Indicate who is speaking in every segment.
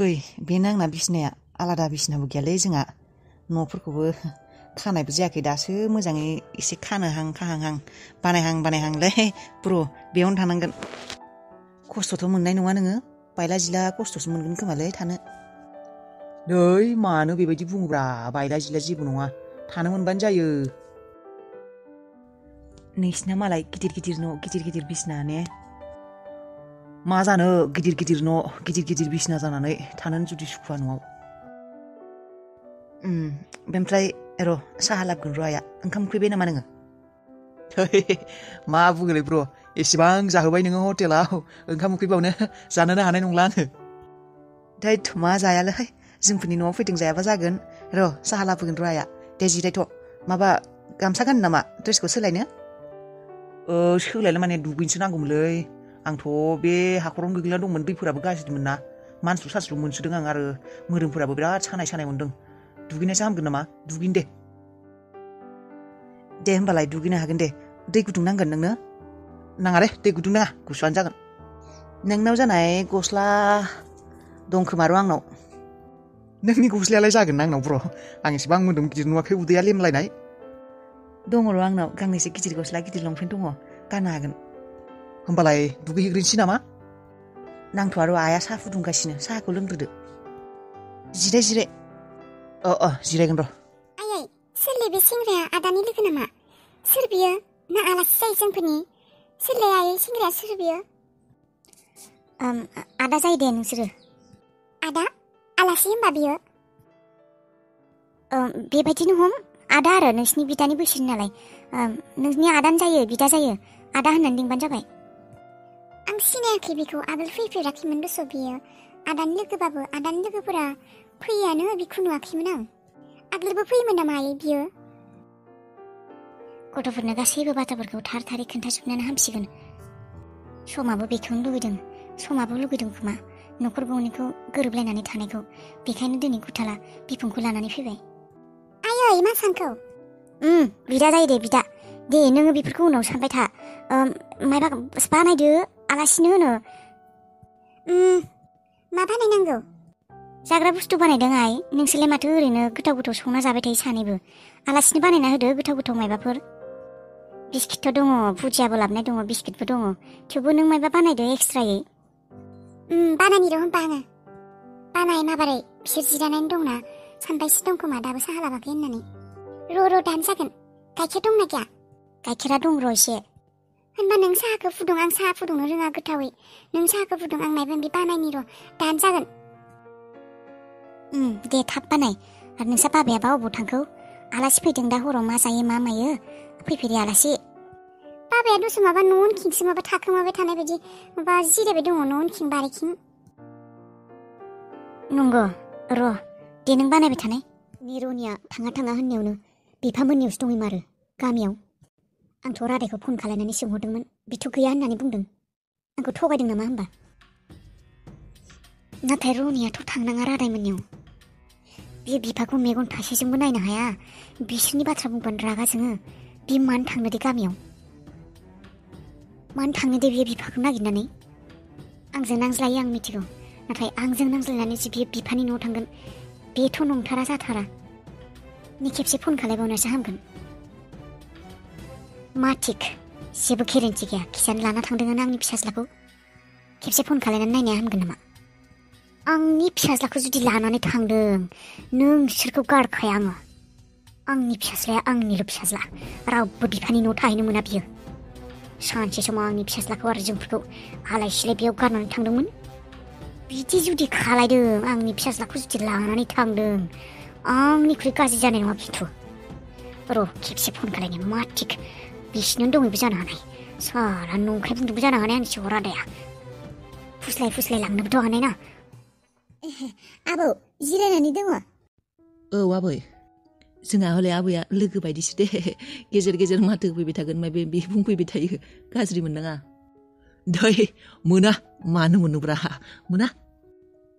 Speaker 1: फै बेनो आंना बिसिनाया आलादा बिसिनाबो गैयालै जोंहा न'फोरखौबो खानायबो जायाखै दासो मोजाङै एसे खानोहां खाहांहां बानायहांलै ब्र' बेयावनो थानांगोन खस्थ'थ' मोननाय नङा नोङो बायला जिला खस्थ'सो मोनगोन खोमालै थानो नै मानो बेबायदि बुङोब्रा बायला जिला जेबो नङा थानो मोनबानो जायो नोंसिना मालाय गिदिर गिदिर न' गिदिर गिदिर बिसिना ने मा जानो गिदिर गिदिर न' गिदिर गिदिर बिसिना जानानै थानोनो जुदि सुखुवा न'आव बेनिफ्राय र' साहा लाबगोन र' आया ओंखाम उखैबाय नामा नोङो मा बुङोलै ब्र' एसेबां जाहोबाय नोङो हटेलाव ओंखाम उखैबावनो जानोनो हानाय नंला आङो दायथ' मा जायालै जोंफोरनि न'आव फैदों जायाबा जागोन र' साहा लाबोगोन र' आया दे जिरायथ' माबा गामसा गाननो नामा ड्रेसखौ सोलायनो सोलायनो माने दुगैनोसो नांगौमोनलै आंथ' बे हाखरावनो गोग्लैना दंमोन दैफोराबो गाज्रिमोन ना मानस्लु सानस्लु मोनसोदों आं आरो मोदोमफोराबो बिराद सानाय मोनदों दुगैनायसो हामगोन नामा दुगैनो दे होमबालाय दुगैनो हागोन दे दै गुदुं नांगोन नोंनो नाङा दे दै गुदुं नाङा गुसुआनो जागोन नोंनाव जानाय गस्ला दं खोमा र' आंनाव नोंनि गस्लायालाय जागोन ना आंनाव ब्र' आं एसेबां मोदोम गिदिर नुवाखै उदैया लेमलायनाय दङ र' आंनाव गांनैसो गिदिर गस्ला गिदिर लंपेन्ट दङ गाननो हागोन होमबालाय दुगैहैग्रोनोसै नामा नांथ'आ र' आइया साहा फुदुंगासिनो साहाखौ लोंग्रोदो जिराय जिरायगोन र'
Speaker 2: आयै सोरलै बे सेंग्राया आदानि लोगो नामा सोर बियो ना आलासि जायो जोंफोरनि सोरलै आयै सेंग्राया सोर बियो आदा जायो दे नोंसोरो आदा आलासि होमबा बियो बेबायदिनो हम आदा आरो नोंसिनि बिदानि बैसोनि नालाय नोंसिनि आदानो जायो बिदा जायो आदा होननानै लिंबानो जाबाय आं सिनायाखै बेखौ आगोल फैफेराखैमोन दस' बियो आदानि लोगोबाबो आदानि लोगोफोरा फैयानो बेखौ नुवाखैमोन आं आगोलबो फैयोमोन नामा आयै बियो गथ'फोरनो गासैबो बाथ्राफोरखौ थार थारै खोन्थाजोबनायानो हामसिगोन समाबो बेखौनो लुगैदों समाबो लुगैदों खोमा न'खर गंनैखौ गोरोबलायनानै थानायखौ बेखायनो दिनै गुथाला बिफंखौ लानानै फैबाय आयै मा सानखौ बिदा जायो दे बिदा दे नोङो बेफोरखौ उनाव सानबाय था माबा बानायदो आलासिनो होनो मा बानायनांगौ जाग्रा बुस्थु बानायदों आइ नोंसोरलाय माथो ओरैनो गोथाव गोथाव संना जाबाय थायो सानैबो आलासिनो बानायना होदो गोथाव गोथाव मायबाफोर बिस्किटथ' दङ भुजियाबो लाबोनाय दङ बिस्किटबो दङ थेवबो नों मायबा बानायदो एक्सट्रायै बानायनि र' होनबा आङो बानाय माबारै बिसोर जिरायनानै दंना सानबायसो दं खोमा दाबो साहा लाबाखै होननानै र' दानो जागोन गाइखेर दंना गैया गाइखेरा दं र' एसे होनबा नों साहाखौ फुदुं आं साहा फुदुंनो रोङा गोथावै नों साहाखौ फुदुं आं मायबा मायबि बानायनि र' दानो जागोन दे थाब बानाय आरो नोंसा बाबायाबा अबाव थांखौ आलासि फैदों दा हराव मा जायो मा मायो फैफेरि आलासि बाबाया दसे माबा न' उनखिंसो माबा थाखोमाबाय थानाय बायदि माबा जिरायबाय दङ न' उनखिं बारिखिं नंगौ र' दे नों बानायबाय थानाय निरनिया थाङा होननायावनो बिफामोननियावसो दंहैमारो गामियाव आंथ' रादायखौ फन खालायनानै सोंहरदोंमोन बेथ' गैया होननानै बुंदों आंखौ थगायदों नामा होनबा नाथाय रनियाथ' थांनाङा रादायमोननियाव बियो बिफाखौ मेगन थाइसेजोंबो नायनो हाया बिसोरनि बाथ्रा बुंबानो रागा जोङो बि मानो थांनो दे गामियाव मानो थांनो दे बियो बिफाखौ नागिरनानै आंजों नांज्लायो आं मिथिगौ नाथाय आंजों नांज्लायनानै जे बियो बिफानि न'आव थांगोन बेथ' नंथारा जाथारा नि खेबसे फन खालायबावनासो हामगोन मा थिक जेबो गेरेन्टि गैया खिजानो लाना थांदोंआनो आंनि फिसाज्लाखौ खेबसे फन खालायनानै नायनाया हामगोन नामा आंनि फिसाज्लाखौ जुदि लानानै थांदों नोंसोरखौ गारखाया आङो आंनि फिसाज्लाया आंनिल' फिसाज्ला रावबो बिफानि न'आव थाहैनो मोना बियो सानसे समाव आंनि फिसाज्लाखौ आरो जोंफोरखौ आलाय सिलाय बेयाव गारनानै थांदोंमोन बिदि जुदि खालायदों आंनि फिसाज्लाखौ जुदि लानानै थांदों आंनिख्रुइ गाज्रि जानाय नङा खिन्थु र' खेबसे फन खालायनाया मा थिक बिसिनावनो दङैबो जानो हानाय साला नंखाय बुंदोंबो जानो हानाय आंनि सिगाङाव रादाया फुस्लाय लांनोबोथ' हानाय ना आबौ जिरायनानै दङ
Speaker 1: औ आबै जोंहा हले आबैया लोगो बायदिसो दे गेजेर माथो होफैबाय थागोन माबे बे बुंफैबाय थायो गाज्रि मोननाङा दै मोना मानो मोनोब्रा मोना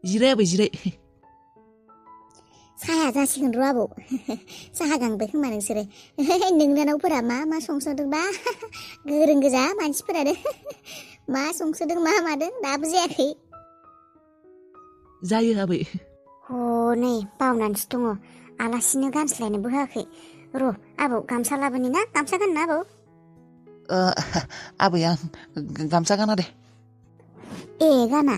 Speaker 1: जिराय आबै जिराय
Speaker 2: साहा जासिगोन र' आबौ साहा गांबाय खोमा नोंसोरो नोंनानावफोरा मा संसोदोंबा गोरों गोजा मानसिफोरानो मा संसोदों मा मादों दाबो जायाखै
Speaker 1: जायो आबै
Speaker 2: नै बावनानैसो दङ आलासिनो गानस्लायनोबो होआखै र' आबौ गामसा लाबोनि ना गामसा गानना आबौ
Speaker 1: आबै आं गामसा गाना दे
Speaker 2: ए गाना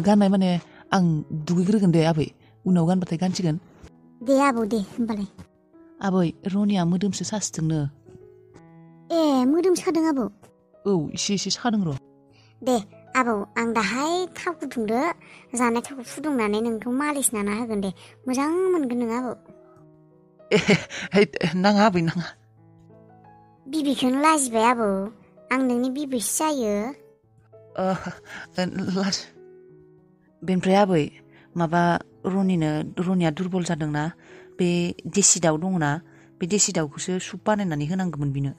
Speaker 1: गाननाय माने आं दुगैग्रोगोन दे आबै उनाव गानबाथाय गानसिगोन
Speaker 2: दे आबौ दे होमबालाय
Speaker 1: आबै रनिया मोदोमसो सासोदोंनो
Speaker 2: ए मोदोम सादों आबौ
Speaker 1: औ एसे सादों र'
Speaker 2: दे आबौ आं दाहाय थाव गुदुंदो जानाय थावखौ फुदुंनानै नोंखौ मालिस नाना होगोन दे मोजां मोनगोन नों आबौ
Speaker 1: नाङा आबै नाङा
Speaker 2: बिबैखौनो लाजिबाय आबौ आं नोंनि बिबैसो जायो
Speaker 1: बेनिफ्राय आबै माबा रनिया दुरबल जादोंना बे देसि दाउ दङना बे देसि दाउखौसो सुप बानायनानै होनांगौमोन बिनो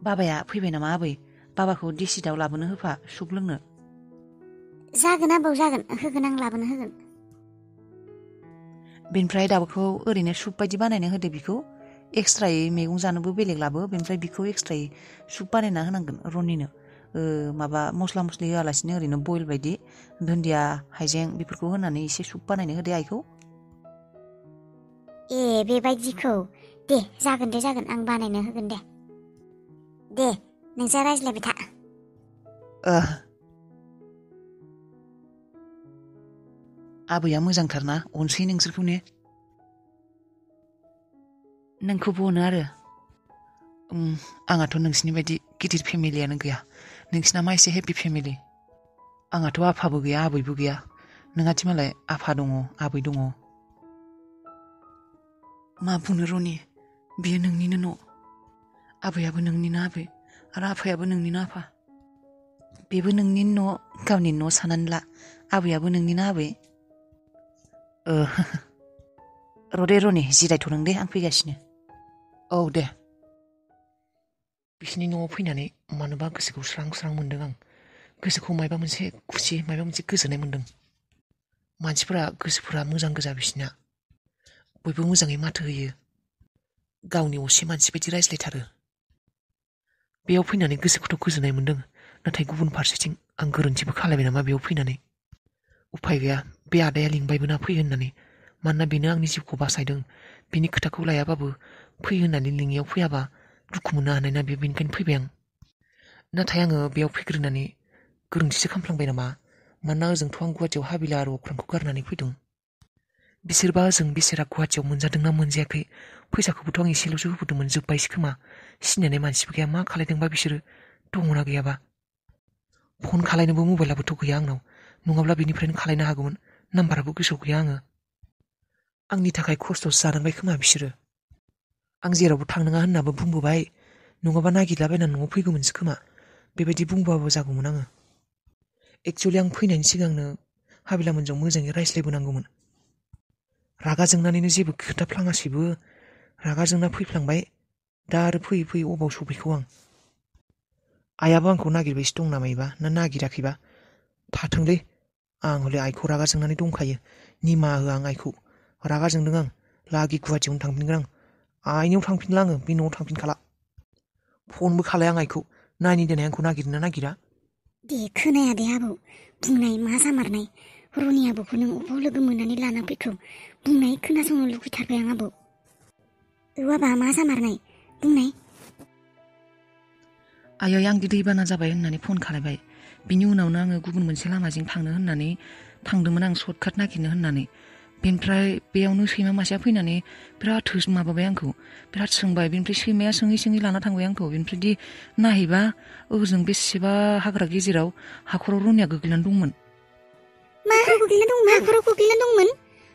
Speaker 1: बाबाया फैबाय नामा आबै बाबाखौ देसि दाउ लाबोनो होफा सुप लोंनो
Speaker 2: जागोन आबौ जागोन होगोन आं लाबोनो होगोन
Speaker 1: बेनिफ्राय दाउखौ ओरैनो सुप बायदि बानायनो होदो बिखौ एक्सट्रायै मैगं जानोबो बेलेग लाबो बेनिफ्राय बिखौ एक्सट्रायै सुप बानायना होनांगोन रनिनो माबा मस्ला मस्लि होआलासिनो ओरैनो बयल बायदि दुन्दिया हाइजें बेफोरखौ होनानै एसे सुप बानायनो होदो आइखौ
Speaker 2: ए बेबायदिखौ दे जागोन आं बानायनो होगोन दे नोंसा रायज्लायबाय था
Speaker 1: आबैया मोजांथारना अनसै नोंसोरखौनो नोंखौबो अनो आरो आंहाथ' नोंसिनि बायदि गिदिर फेमिलियानो गैया नोंसिना मा एसे हेपि फेमिलि आंहाथ' आफाबो गैया आबैबो गैया नोंहादि मालाय आफा दङ आबै दङ मा बुंनो रनि बियो नोंनिनो न' आबैयाबो नोंनिनो आबै आरो आफायाबो नोंनिनो आफा बेबो नोंनिनो न' गावनि न' साननानै ला आबैयाबो नोंनिनो आबै र'दे रनि जिरायथ' नों दे आं फैगासिनो औ दे बिसिनि न'आव फैनानै मानोबा गोसोखौ स्रां स्रां मोनदों आं गोसोखौ मायबा मोनसे खुसि मायबा मोनसे गोजोननाय मोनदों मानसिफोरा गोसोफोरा मोजां गोजा बिसिना बयबो मोजाङै माथो होयो गावनि असे मानसि बायदि रायज्लायथारो बेयाव फैनानै गोसोखौथ' गोजोननाय मोनदों नाथाय गुबुन फारसेथिं आं गोरोन्थिबो खालायबाय नामा बेयाव फैनानै उफाय गैया बे आदाया लिंबायबो ना फै होननानै मानोना बेनो आंनि जिउखौ बासायदों बिनि खोथाखौ लायाबाबो फै होननानै लिङियाव फैयाबा दुखु मोननो हानाय ना बेनिखायनो फैबाय आं नाथाय आङो बेयाव फैग्रोनानै गोरोन्थिसो खालामफ्लांबाय नामा मानोना ओजोंथ' आं गुवाहाटियाव हाबिला आरो अख्रांखौ गारनानै फैदों बिसोरबा ओजों बेसेरा गुवाहाटियाव मोनजादोंना मोनजायाखै फैसाखौबोथ' आं एसेल'सो होबोदोंमोन जोब्बायसो खोमा सिनायनाय मानसिबो गैया मा खालायदोंबा बिसोरो दङना गैयाबा फन खालायनोबो मबाइलाबोथ' गैया आंनाव नङाब्ला बेनिफ्रायनो खालायनो हागौमोन नाम्बाराबो गोसोआव गैया आङो आंनि थाखाय खस्थ'सो जानांबाय खोमा बिसोरो आं जेरावबो थांनाङा होननाबो बुंबोबाय नङाबा नागिरलाबायना न'आव फैगौमोनसो खोमा बेबायदि बुंबाबो जागौमोन आङो एक्सुवेलि आं फैनायनि सिगांनो हाबिलामोनजों मोजाङै रायज्लायबोनांगौमोन रागा जोंनानैनो जेबो खोन्थाफ्लाङासैबो रागा जोंना फैफ्लांबाय दा आरो फैयै फैयै अबाव सफैखौ आं आइयाबो आंखौ नागिरबायसो दं नामायबा ना नागिराखैबा थाथोंलै आं हले आइखौ रागा जोंनानै दंखायो निमाहा हो आं आइखौ रागा जोंदों आं लागि गुवाहाटियावनो थांफिनगोन आं आइनियाव थांफिनला आङो बे न'आव थांफिनखाला फनबो खालाया आं आइखौ नायनि देनाय आंखौ नागिरना नागिरा
Speaker 2: दे खोनाया दे आबौ बुंनाय मा जामारनाय रनि आबौखौ नों अबाव लोगो मोननानै लाना फैखो बुंनाय खोनासंनो लुगैथारबाय आं आबौ आबा मा जामारनाय बुंनाय
Speaker 1: आयै आं दैबाना जाबाय होननानै फन खालायबाय बिनि उनावनो आङो गुबुन मोनसे लामाजों थांनो होननानै थांदोंमोन आं सर्टकाट नागिरनो होननानै बेनिफ्राय बेयावनो सैमा मासेया फैनानै बिराद माबाबाय आंखौ बिराद सोंबाय बेनिफ्राय सैमाया सोङै लाना थांबाय आंखौ बेनिफ्राय दि नायहैबा ओजों बेसेबा हाग्रा गेजेराव हाखराव रनिया गोग्लैनानै दंमोन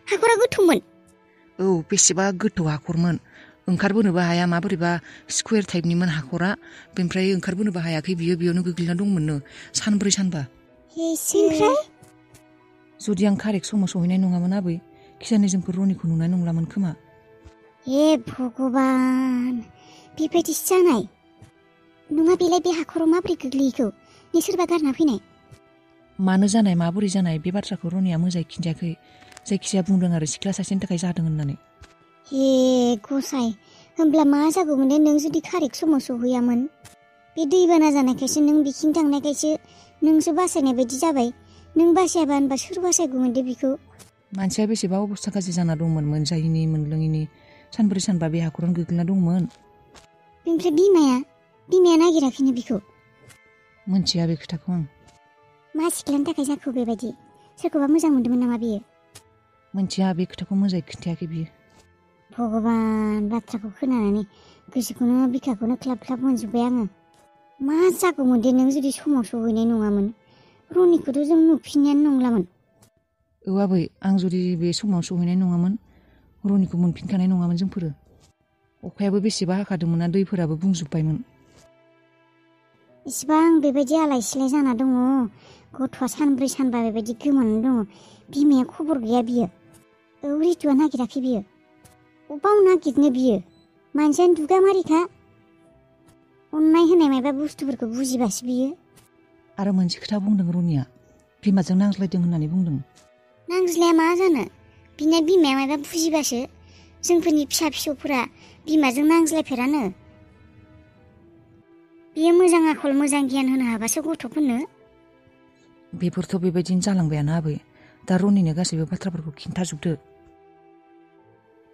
Speaker 2: हाखरा गोथौमोन
Speaker 1: औ बेसेबा गोथौ हाखरमोन ओंखारबोनोबो हाया माबोरैबा स्कुवेर टाइपनिमोन हाखरा बेनिफ्राय ओंखारबोनोबो हायाखै बियो बेयावनो गोग्लैना दंमोननो सानब्रै सानबा जुदि आं कारेक्ट समाव सहैनाय नङामोन आबै खिजानि जोंखौ रनिखौ नुनाय नंलामोन खोमा
Speaker 2: हे भगबान बेबायदिसो जानाय नङा बेलाय बे हाखराव माबोरै गोग्लैखौ नों सोरबा गारना फैनाय
Speaker 1: मानो जानाय माबोरै जानाय बे बाथ्राखौ रनिया मोजाङै खिन्थायाखै जायखिजाया बुंदों आरो सिख्ला सासेनि थाखाय जादों होननानै
Speaker 2: हे गसाय होमब्ला मा जागौमोन नों जुदि कारेक्ट समाव सहैयामोन बे दैबाना जानायखायसो नों बिखिनि थांनायखायसो नोंसो बासायनाय बायदि जाबाय नों बासायाबा होनबा सोर बासायगौमोन दे बिखौ?
Speaker 1: मानसिया बेसेबा अबस्था गाज्रि जाना दंमोन, मोनजायैनि मोनलोङैनि सानब्रै सानबा बे हाखरावनो गोग्लैना दंमोन।
Speaker 2: बेनिफ्राय बिमाया नागिराखैनो बिखौ?
Speaker 1: मोनथिया बे खोथाखौ आं।
Speaker 2: मा सिख्लानि थाखाय जाखो बेबायदि? सोरखौबा मोजां मोन्दोंमोन नामा बियो?
Speaker 1: मोनथिया, बे खोथाखौ मोजाङै खिन्थायाखै बियो।
Speaker 2: भगबान, बाथ्राखौ खोनानानै गोसोखौनो बिखाखौनो ख्लाब ख्लाब मोनजोब्बाय आङो। मा जागौमोन दे नों जुदि समाव सहैनाय नङामोन? रनिखौथ' जों नुफिननायानो नंलामोन।
Speaker 1: औ आबै, आं जुदि बे समाव सहैनाय नङामोन, रनिखौ मोनफिनखानाय नङामोन जोंफोरो। अखायाबो बेसेबा हाखादोंमोन, दैफोराबो बुंजोब्बायमोन।
Speaker 2: इसिबां बेबायदि आलाय सिलाय जाना दङ। गथ'आ सानब्रै सानबा बेबायदि गोमानानै दङ। बिमाया खबर गैया बियो। औ, रितुआ नागिराखै बियो। अबाव नागिरनो बियो? मानसियानो दुगामारिखा। अननाय होनाय मायबा बुस्थुफोरखौ बुजिबासो बियो।
Speaker 1: आरो मोनसे खोथा बुंदों रनिया, बिमाजों नांज्लायदों होननानै बुंदों।
Speaker 2: नांज्लाया मा जानो? बिना बिमाया मायबा बुजिबासो। जोंफोरनि फिसा फिसौफोरा बिमाजों नांज्लायफेरानो। बियो मोजां आखल मोजां गियान होनो हाबासो गथ'फोरनो।
Speaker 1: बेफोरथ' बेबायदिनो जालांबायानो आबै। दा रनिनो गासैबो बाथ्राफोरखौ खिन्थाजोबदो।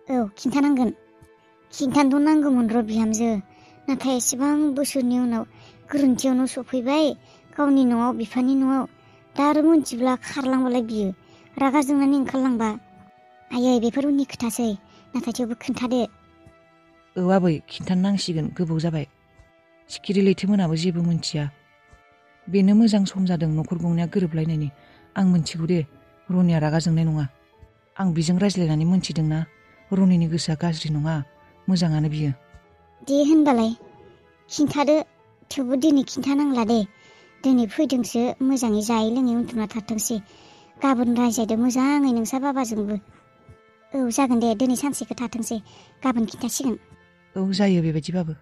Speaker 2: औ, खिन्थानांगोन। खिन्थानोथ' नांगौमोन र' बिहामजो। नाथाय एसेबां बोसोरनि उनाव गोरोन्थियावनो सफैबाय गावनि न'आव, बिफानि न'आव। दा आरो मोनथिब्ला खारलांबालाय बियो। रागा जोंनानै ओंखारलांबा। आयै, बेफोर उननि खोथासै। नाथाय थेवबो खोन्थादो।
Speaker 1: औ आबै, खिन्थानो नांसिगोन, गोबाव जाबाय। सिखिरि लैथोमोनाबो जेबो मोनथिया। बेनो मोजां सम जादों न'खर गंनैया गोरोबलायनायनि। आं मोनथिगौ दे, रनिया रागा जोंनाय नङा। आं बिजों रायज्लायनानै मोनथिदोंना, रनिनि गोसोआ गाज्रि नङा, मोजाङानो बियो।
Speaker 2: दे होनबालाय खिन्थादो। थेवबो दिनै खिन्थानांला दे। दिनै फैदोंसो, मोजाङै जायै लोङै उन्दुना थाथोंसै। गाबोन रायज्लायदो मोजाङै नोंसा बाबाजोंबो। औ, जागोन दे, दिनै सानसेखौ थाथोंसै। गाबोन खिन्थासिगोन।
Speaker 1: औ, जायो बेबायदिबाबो।